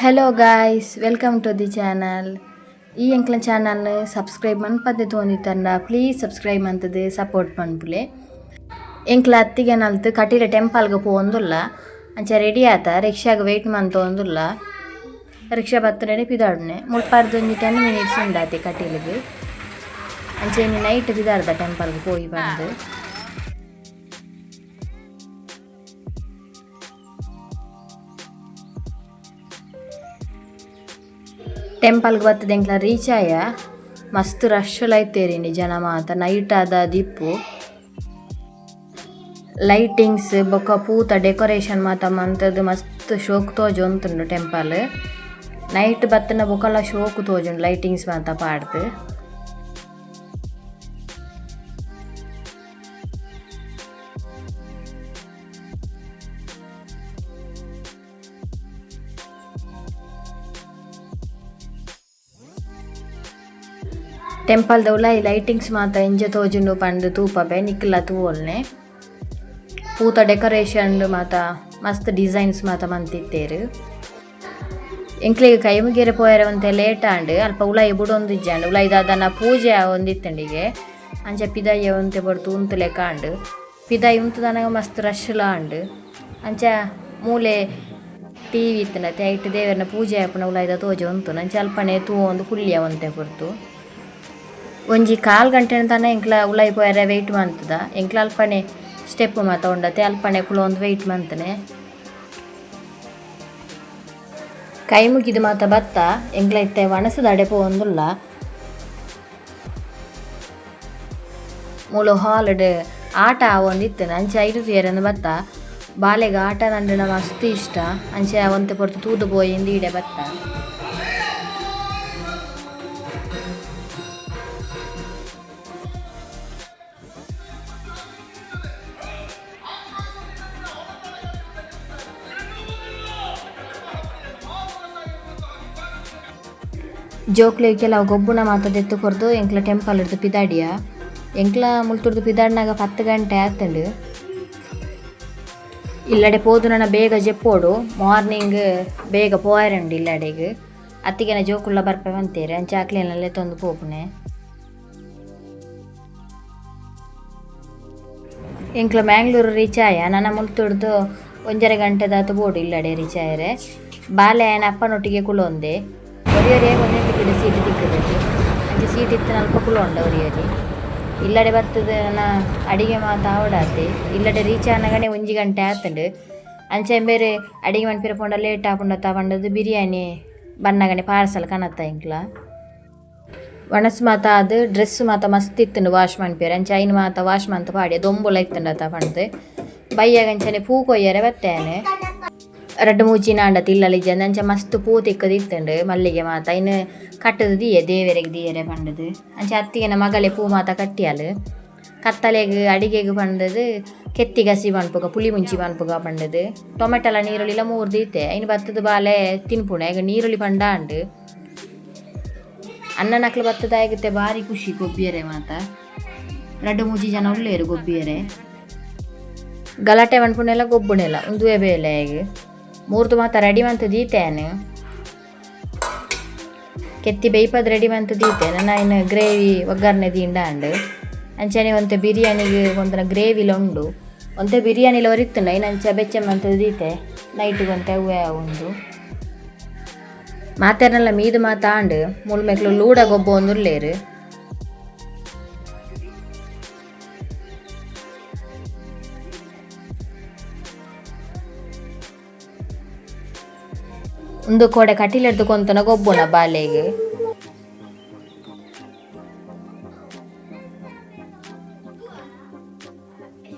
Hello guys, welcome to the channel. ಈ ಎಂಕ್ಲ ಚಾನಲ್ನ subscribe ಮನ್ಪದೆ ತೋಂದಿತ್ತಂಡ please subscribe ಮಂತದು support ಮನ್ಪುಲೆ. ಎಂಕ್ಲ ಅತ್ತಿಗೆ ನಲ್ತು ಕಟೀಲ ಟೆಂಪಲ್ಗೆ ಪೋವೊಂದುಲ್ಲ. ಅಂಚ ರೆಡಿ ಆತ, ರಿಕ್ಷಾಗ್ ವೆಯ್ಟ್ ಮಂತೊಂದುಲ್ಲ. ರಿಕ್ಷಾ ಬತ್ತನೆ ಪಿದಾಡ್ನೆ. ಮುಲ್ಪರ್ದ್ ಒಂಜಿ 10 ಮಿನಿಟ್ಸ್ ಉಂಡಾತೆ ಕಟೀಲಿಗೆ. ಅಂಚ ಇನಿ ನೈಟ್ ಪಿದಾಡ್ದ ಟೆಂಪಲ್ಗೆ ಪೋಯಿ ಬಂದು. ಟೆಂಪಲ್ಗೆ ಬತ್ತದ ಎಂಕ್ಲ ರೀಚ್ ಆಯ. ಮಸ್ತ್ ರಶ್ ಲೈತೇರಿನಿ ಜನ ಮಾತ, ನೈಟ್ ಆದ ದಿಪ್ಪು. ಲೈಟಿಂಗ್ಸ್ ಬೊಕ್ಕ ಪೂತ ಡೆಕೋರೇಷನ್ ಮಾತ ಮಂತದು ಮಸ್ತ್ ಶೋಕ್ ತೋಜೊಂತುಂಡು ಟೆಂಪಲ್. ನೈಟ್ ಬತ್ತನ ಬೊಕಲ ಶೋಕ್ ತೋಜುಂಡು ಲೈಟಿಂಗ್ಸ್ ಮಾತ ಪಾಡ್ದು. ಟೆಂಪಲ್ ದ ಉಲಾಯಿ ಲೈಟಿಂಗ್ಸ್ ಮಾತ ಎಂಚ ತೋಜುಂಡು ಪಂದ್ ತೂಪಬೆ, ನಿಕುಲ ತೂವೊಲ್ನೆ. ಪೂತ ಡೆಕೋರೇಷನ್ ಮಾತ ಮಸ್ತ್ ಡಿಸೈನ್ಸ್ ಮಾತ ಮಂತಿತ್ತೆರ್. ಎಂಕ್ಲೆಗ್ ಕೈ ಮುಗಿಯರೆ ಪೋಯೆರೆ ಒಂತೆ ಲೇಟ್ ಆಂಡ್. ಅಲ್ಪ ಉಲಾಯಿ ಬುಡೊಂದಿಜ್ಜಂಡ್. ಉಲಾಯಿ ದಾದನ ಪೂಜೆ ಆವೊಂದಿತ್ತುಂಡಿಗೆ. ಅಂಚ ಪಿದಾಯಿ ಒಂತೆ ಪೊರ್ತು ಉಂತುಲೆಕ ಆಂಡ್. ಪಿದಾಯಿ ಉಂತುದನಗ ಮಸ್ತ್ ರಶ್ ಲ ಆಂಡ್. ಅಂಚ ಮೂಲೆ ಟಿವಿ ಇತ್ತುಂಡತೆ, ಐಟ್ ದೇವೆರ್ನ ಪೂಜೆ ಆಪುನ ಉಲಾಯಿದ ತೋಜೊಂತುಂಡು. ಅಂಚ ಅಲ್ಪನೆ ತೂವೊಂದು ಕುಲ್ಲಿಯ ಒಂತೆ ಪೊರ್ತು. ಒಂಜಿ ಕಾಲ್ ಗಂಟೆ ತನ ಎಂಕ್ಲ ಉಲಾಯಿ ಪೋಯೆರೆ ವೆಯ್ಟ್ ಮಂತುದ. ಎಂಕ್ಲ ಅಲ್ಪನೆ ಸ್ಟೆಪ್ ಮಾತ ಉಂಡತೆ, ಅಲ್ಪನೆ ಕುಲೊಂದು ವೆಯ್ಟ್ ಮಂತನೆ. ಕೈ ಮುಗಿದು ಮಾತ ಬತ್ತ. ಎಂಕ್ಲ ಇತ್ತೆ ವಣಸದಡೆ ಪೋವೊಂದುಲ್ಲ. ಮೂಲು ಹಾಲ್ ಡ್ ಆಟ ಆವೊಂದಿತ್ತುಂಡು. ಅಂಚ ಐಟ್ ತೂಯೆರೆಂದ್ ಬತ್ತ. ಬಾಲೆಗ್ ಆಟ ಪಂಡುನ ಮಸ್ತ್ ಇಷ್ಟ. ಅಂಚ ಒಂತೆ ಪೊರ್ತು ತೂದು ಪೋಯಿಂದ್ ಈಡೆ ಬತ್ತ. ಜೋಕ್ಲೆಗ್ ಕೆಲವು ಗೊಬ್ಬುನ ಮಾತ ದೆತ್ತ್ ಕೊರ್ದು ಎಂಕ್ಲ ಟೆಂಪಲ್ ಡ್ದ್ ಪಿದಾಡಿಯ. ಎಂಕ್ಲ ಮುಲ್ತುರ್ದು ಪಿದಾಡ್ನಗ 10 ಗಂಟೆ ಆತ್ಂಡ್. ಇಲ್ಲಡೆ ಪೋದು ನನ ಬೇಗ ಜೆಪ್ಪೊಡು, ಮಾರ್ನಿಂಗ್ ಬೇಗ ಪೋಯೆರುಂಡು ಇಲ್ಲಡೆಗ್. ಅತ್ತಿಗೆನ ಜೋಕುಲ್ಲ ಬರ್ಪೆ ಪಂತೆರ್, ಅಂಚ ಅಕ್ಲೆನ್ಲ ಲೆತ್ತೊಂದು ಪೋಪುನೆ. ಎಂಕ್ಲ ಮ್ಯಾಂಗ್ಳೂರು ರೀಚ್ ಆಯ. ನನ ಮುಲ್ತುರ್ದು ಒಂಜರೆ ಗಂಟೆದಾತ್ ಬೋಡು ಇಲ್ಲಡೆ ರೀಚ್ ಆಯೆರೆ. ಬಾಲೆ ಆಯನ ಅಪ್ಪನೊಟ್ಟಿಗೆ ಕುಲೊಂದೆ. ಒರಿ ಒರಿಯೆ ಒಂಜೆ ತಿಕ್ಕುದು ಸೀಟ್ ತಿಕ್ಕುದು. ಅಂಚ ಸೀಟ್ ಇತ್ತಿನಲ್ಪ ಕುಲೊಂಡ ಒರಿ ಒರಿ. ಇಲ್ಲಡೆ ಬತ್ತುದು ನನ ಅಡಿಗೆ ಮಾತ ಆವಡಾತೆ. ಇಲ್ಲಡೆ ರೀಚ್ ಆನಗನೆ 1 ಗಂಟೆ ಆತುಂಡು. ಅಂಚ ಇಂಬೆರ್ ಅಡಿಗೆ ಮನ್ಪೆರೆ ಪೋಂಡ ಲೇಟ್ ಆಪುಂಡತ ಪಂಡುದು ಬಿರಿಯಾನಿ ಬನ್ನಗನೆ ಪಾರ್ಸಲ್ ಕನತ ಎಂಕ್ಲ. ವಣಸ್ ಮಾತ ಆದ್ ಡ್ರೆಸ್ ಮಾತ ಮಸ್ತ್ ಇತ್ತುಂಡು ವಾಶ್ ಮನ್ಪೆರೆ. ಅಂಚ ಐನ್ ಮಾತ ವಾಶ್ ಮಂತ್ ಪಾಡ್ಯ, ದೊಂಬುಲ ಇತ್ತುಂಡತ ಪಂಡ್ದ್. ಬಯ್ಯಗ್ ಅಂಚನೆ ಪೂ ಕೊಯ್ಯರೆ ಬತ್ತೆ ಯಾನ್. ರಡ್ಡ್ ಮೂಜಿ ನಾಂಡತ ಇಲ್ಲಲ್ ಇಜ್ಜಂದೆ. ಅಂಚ ಮಸ್ತ್ ಪೂ ತಿಕ್ಕುದು ಇತ್ತುಂಡು ಮಲ್ಲಿಗೆ ಮಾತ. ಐನ್ ಕಟ್ಟುದು ದೀಯೆ ದೇವೆರೆಗ್ ದೀಯೆರೆ ಪಂಡುದು. ಅಂಚ ಅತ್ತಿಗೆನ ಮಗಲೆ ಪೂ ಮಾತ ಕಟ್ಟಿಯಲ್. ಕತ್ತಲೆಗ್ ಅಡಿಗೆಗ್ ಪಂಡುದು ಕೆತ್ತಿ ಗಸಿ ಮನ್ಪುಗ, ಪುಳಿ ಮುಂಚಿ ಮನ್ಪುಗ ಪಂಡುದು. ಟೊಮೆಟೊಲ ನೀರುಳ್ಳಿಲ ಮೂರ್ದು ದೀತೆ. ಐನ್ ಬತ್ತುದು ಬಾಲೆ ತಿನ್ಪುಣೆ ಐಗ್ ನೀರುಳ್ಳಿ ಪಂಡ ಆಂಡ್. ಅಣ್ಣನಕ್ಲು ಬತ್ತುದು ಆಯ್ಗುತ್ತೆ ಬಾರಿ ಖುಷಿ ಗೊಬ್ಬಿಯರೆ ಮಾತ. ರಡ್ಡ್ ಮೂಜಿ ಜನ ಉಲ್ಲೇರು ಗೊಬ್ಬಿಯರೆ. ಗಲಾಟೆ ಮನ್ಪುನೆಲ ಗೊಬ್ಬುನೆಲ ಉಂದುವೆ ಬೇಲೆ ಆಯ್ಗ್. ಮೂರ್ದು ಮಾತ ರೆಡಿ ಮಂತ್ ದೀತೆ ಯಾನ್. ಕೆತ್ತಿ ಬೇಯ್ಪದ್ ರೆಡಿ ಮಂತ್ ದೀತೆ. ನನ ಐನ್ ಗ್ರೇವಿ ಒಗ್ಗರಣೆ ದೀಂಡ ಆಂಡ್. ಅಂಚನೆ ಒಂತೆ ಬಿರಿಯಾನಿಗ್ ಒಂತನ ಗ್ರೇವಿಲ ಉಂಡು. ಒಂತೆ ಬಿರಿಯಾನಿಲ ಒರಿತುಂಡು, ಐನ್ ಅಂಚ ಬೆಚ್ಚ ಮಂತ್ ದೀತೆ. ನೈಟ್ ಒಂತೆ ಅವ್ವೆ ಉಂಡು. ಮಾತೆರ್ನಲ ಮೀದ್ ಮಾತ ಆಂಡ್. ಮೂಲು ಮೆಕ್ಲು ಲೂಡ ಗೊಬ್ಬೊಂದುಲ್ಲೆರ್. ಉಂದು ಕೋಡೆ ಕಟೀಲೆಡ್ದ್ ಕೊಂತುನ ಗೊಬ್ಬುನ ಬಾಲೆಗ್.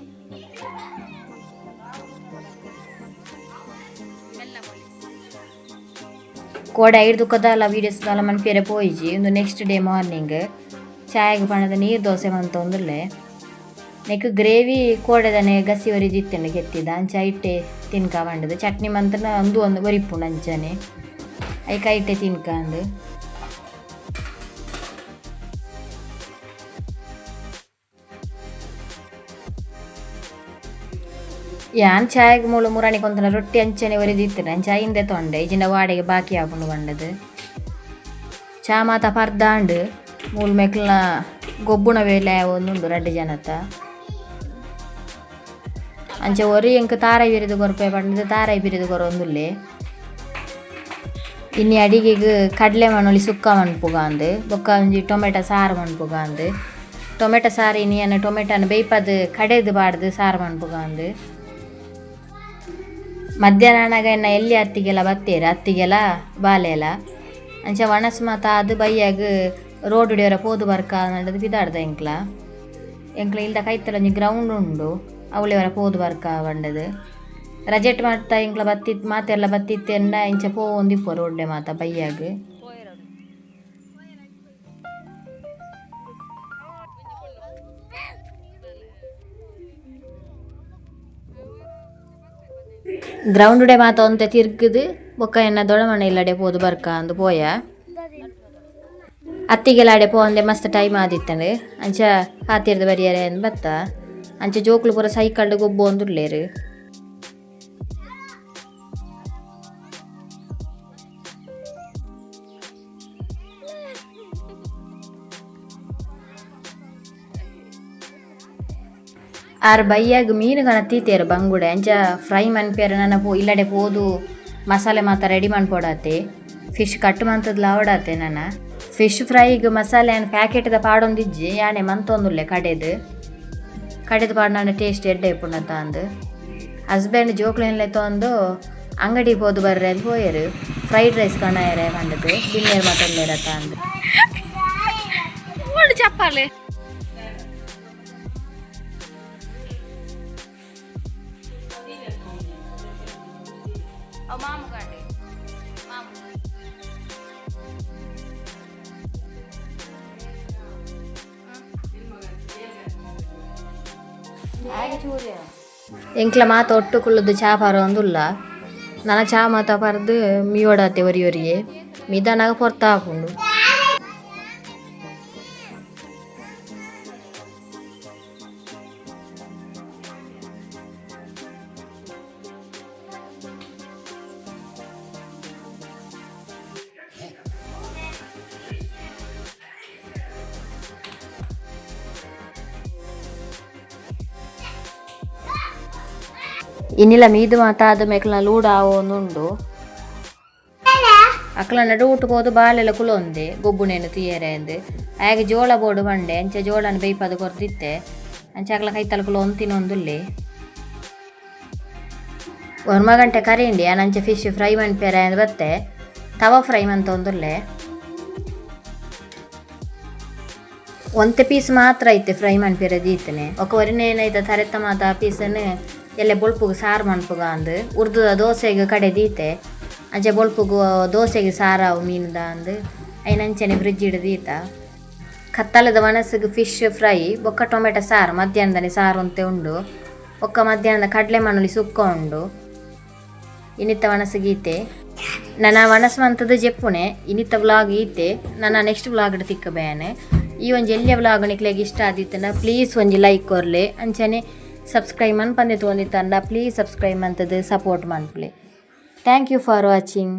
ಕೋಡೆ ಐಡ್ದ್ ದಾಲ ವೀಡಿಯೋಸ್ ದಾಲ ಮನ್ಪಿಯೆರೆ ಪೋಯಿಜಿ. ಉಂದು ನೆಕ್ಸ್ಟ್ ಡೇ ಮಾರ್ನಿಂಗ್. ಚಾಯಗ್ ಪಂಡದ ನೀರ್ ದೋಸೆ ಮಂತೊಂದುಲ್ಲೆ. ನೆಕ್ ಗ್ರೇವಿ ಕೋಡೆದನೆ ಗಸಿ ಒರಿದಿತ್ತುಂಡು ಕೆತ್ತಿದ. ಅಂಚ ಐಟೆ ತಿನ್ಕ ಪಂಡುದು. ಚಟ್ನಿ ಮಂತುನ ಉಂದು ಒಂದು ಒರಿಪುಂಡು ಅಂಚನೆ. ಐಕ್ ಐಟೆ ತಿನ್ಕಂದು. ಯಾನ್ ಚಾಯಗ್ ಮೂಲು ಮುರಾಣಿ ಕೊಂತನ ರೊಟ್ಟಿ ಅಂಚನೆ ಒರಿದಿತ್ತಿನ ಅಂಚ ಐಂದೆ ತೊಂಡೆ ಇಜಿಂಡ ವಾಡೆಗೆ ಬಾಕಿ ಆಪುಂಡು ಬಂಡದು. ಚಾ ಮಾತ ಪರ್ದಾಂಡ್ ಮೂಲು ಮೆಕ್ಲ್ನ ಗೊಬ್ಬುನ ವೇಲೆ ಒಂದುಂಡು ರಡ್ಡ್ ಜನತ. ಅಂಚೆ ಒರಿ ಎಂಕ್ ತಾರಾಯಿ ಬಿರಿದು ಕೊರ್ಪೆ ಪಂಡುದು ತಾರಾಯಿ ಬಿರಿದು ಕೊರೊಂದುಲ್ಲೆ. ಇನಿ ಅಡಿಗೆಗ್ ಕಡಲೆ ಮನೊಲಿ ಸುಕ್ಕ ಮನ್ಪುಗಾಂದ್ ಬೊಕ್ಕ ಒಂಜಿ ಟೊಮೆಟೊ ಸಾರು ಮನ್ಪುಗಾಂದ್. ಟೊಮೆಟೊ ಸಾರು ಇನಿ ಯಾನ್ ಟೊಮೆಟೊನ್ ಬೇಯ್ಪದ್ ಕಡೆದ್ ಪಾಡ್ದ್ ಸಾರು ಮನ್ಪುಗಾಂದ್. ಮಧ್ಯಾಹ್ನ ಆನಗ ಎನ್ನ ಎಲ್ಲಿ ಅತ್ತಿಗೆಲ ಬತ್ತೇರ್ ಅತ್ತಿಗೆಲ ಬಾಲೆಲ. ಅಂಚ ವಣಸ್ ಮಾತ ಆದ್ ಬಯ್ಯಗ್ ರೋಡ್ ಡ್ ಒರ ಪೋದು ಬರ್ಕ ಪಂಡುದು ಪಿದಾಡ್ದ ಎಂಕ್ಲ. ಎಂಕ್ಲ ಇಲ್ದ ಕೈತಲ್ ಒಂಜಿ ಗ್ರೌಂಡ್ ಉಂಡು ಅವ್ಲೆ ಒರ ಪೋದು ಬರ್ಕ ಪಂಡುದು. ರಜೆಟ್ ಮಾತ ಎಂಕ್ಲ ಬತ್ತಿ ಮಾತೆರ್ಲ ಬತ್ತಿತ್ತೆರ್ನ ಇಂಚ ಪೋವೊಂದಿಪ್ಪ ರೋಡ್ ಮಾತ ಬಯ್ಯಗ್. ಗ್ರೌಂಡ್ ಡೇ ಮಾತ ಒಂತೆ ತಿರ್ಗುದು ಬೊಕ್ಕ ಎನ್ನ ದೊಡಮನೆ ಇಲ್ಲಡೆ ಪೋದು ಬರ್ಕ ಅಂದು ಪೋಯ. ಅತ್ತಿಗೆಲ ಅಡೆ ಪೋವಂದೆ ಮಸ್ತ್ ಟೈಮ್ ಆದಿತ್ತಂಡು ಅಂಚ ಪಾತೆರ್ದ್ ಬರಿಯರೆ ಅಂದ್ ಬತ್ತ. ಅಂಚ ಜೋಕುಲು ಪೂರ ಸೈಕಲ್ಡ್ ಗೊಬ್ಬೊಂದುಲ್ಲೆರ್. ಆರ್ ಬಯ್ಯಗ್ ಮೀನು ಕನತೀತೇರ್ ಬಂಗುಡೆ ಅಂಚ ಫ್ರೈ ಮನ್ಪೆರ್ ನನ ಪೋ ಇಲ್ಲಡೆ ಪೋದು ಮಸಾಲೆ ಮಾತ ರೆಡಿ ಮನ್ಪೊಡಾತೆ. ಫಿಶ್ ಕಟ್ ಮಂತುದ್ಲ ಆವೊಡಾತೆ ನನ. ಫಿಶ್ ಫ್ರೈಗ್ ಮಸಾಲೆ ಯಾನ್ ಪ್ಯಾಕೆಟ್ ದ ಪಾಡೊಂದಿಜ್ಜಿ ಯಾನೆ ಮಂತೊಂದುಲ್ಲೆ ಕಡೆದ್. ಕಡೆದ್ ಪಾಡ್ನಂಡ ಟೇಸ್ಟ್ ಎಡ್ಡೆ ಇಪ್ಪುಂಡತ ಅಂದ್. ಹಸ್ಬೆಂಡ್ ಜೋಕ್ಲೆನ್ ಲೆತೊಂದು ಅಂಗಡಿ ಪೋದು ಬರ್ರೆ ಅಂದ್ ಪೋಯೆರ್. ಫ್ರೈಡ್ ರೈಸ್ ಕನಯೆರೆ ಪಂಡುದು ಬಿನ್ನೆರ್ ಮಾತ ಉಲ್ಲೆರತ ಅಂದ್. ಚಪ್ಪಾಲೆ ಎಂಕ್ಲ ಮಾತ ಒಟ್ಟು ಕುಲ್ಲುದು ಚಾ ಪರೊಂದುಲ್ಲ. ನನ ಚಾ ಮಾತ ಪರ್ದು ಮೀಯೊಡಾತೆ ಒರಿ ಒರಿಯೆ ಮೀದಾನಾಗ ಪೊರ್ತ ಆಪುಂಡು. ಇನಿಲ ಮೀದು ಮಾತ ಆದ್ ಮೆಕ್ಲ್ನ ಲೂಡ ಆವೊಂದುಂಡು. ಅಕ್ಲ್ನ ನಡುಟು ಪೋದು ಬಾಲೆಲ ಕುಲೊಂದೆ ಗೊಬ್ಬುನೇನು ತೂಯೆರೆ ಅಂದ್. ಆಯಗ್ ಜೋಳ ಬೋಡು ಪಂಡೆ ಅಂಚ ಜೋಳನ್ ಬೇಯ್ಪದ್ ಕೊರ್ದಿತ್ತೆ. ಅಂಚ ಅಕ್ಲ ಕೈತಲ್ ಕುಲೊಂದು ತಿನೊಂದುಲ್ಲೆ. ಒರ್ಂಬ ಗಂಟೆ ಕರಿಂಡಿ ಯಾನ್ ಅಂಚ ಫಿಶ್ ಫ್ರೈ ಮನ್ಪೆರೆ ಅಂದ್ ಬತ್ತೆ. ತವ ಫ್ರೈ ಮಂತೊಂದುಲ್ಲೆ. ಒಂತೆ ಪೀಸ್ ಮಾತ್ರ ಐತೆ ಫ್ರೈ ಮನ್ಪೆರೆ ದೀತನೆ. ಬೊಕ ಒರಿನೇನ ಐತ ತರೆತ ಮಾತ ಪೀಸನ್ ಎಲ್ಲೆ ಬೊಲ್ಪುಗು ಸಾರು ಮನ್ಪುಗ ಅಂದ್ ಉರ್ದುದ ದೋಸೆಗ್ ಕಡೆ ದೀತೆ. ಅಂಚ ಬೊಲ್ಪುಗು ದೋಸೆಗ್ ಸಾರಾವು ಮೀನ್ದ ಅಂದ್ ಐನ್ ಅಂಚನೆ ಫ್ರಿಡ್ಜ್ ಡ್ ದೀತ. ಕತ್ತಲದ ವನಸುಗು ಫಿಶ್ ಫ್ರೈ ಬೊಕ್ಕ ಟೊಮೆಟೊ ಸಾರು ಮಧ್ಯಾಹ್ನದನೆ ಸಾರು ಒಂತೆ ಉಂಡು. ಬೊಕ್ಕ ಮಧ್ಯಾಹ್ನದ ಕಡಲೆ ಮನೊಲಿ ಸುಕ್ಕ ಉಂಡು. ಇನಿತ್ತ ವನಸುಗು ಈತೆ. ನನ ವನಸ್ ಮಂತುದು ಜೆಪ್ಪುನೆ ಇನಿತ್ತ ವ್ಲಾಗ್ ಈತೆ. ನನ ನೆಕ್ಸ್ಟ್ ವ್ಲಾಗ್ ಡ್ ತಿಕ್ಕಬೆ ಯಾನ್. ಈ ಒಂಜಿ ಎಲ್ಯ ವ್ಲಾಗ್ ನಿಕ್ಲೆಗ್ ಇಷ್ಟ ಆದಿತ್ತುಂಡ ಪ್ಲೀಸ್ ಒಂಜಿ ಲೈಕ್ ಕೊರ್ಲೆ. ಅಂಚನೆ ಸಬ್ಸ್ಕ್ರೈಬ್ ಮನ್ಪಂದೆ ತೂವೊಂದಿತ್ತಂಡ ಪ್ಲೀಸ್ ಸಬ್ಸ್ಕ್ರೈಬ್ ಮಂತುದು ಸಪೋರ್ಟ್ ಮನ್ಪುಲೆ. Thank you for watching.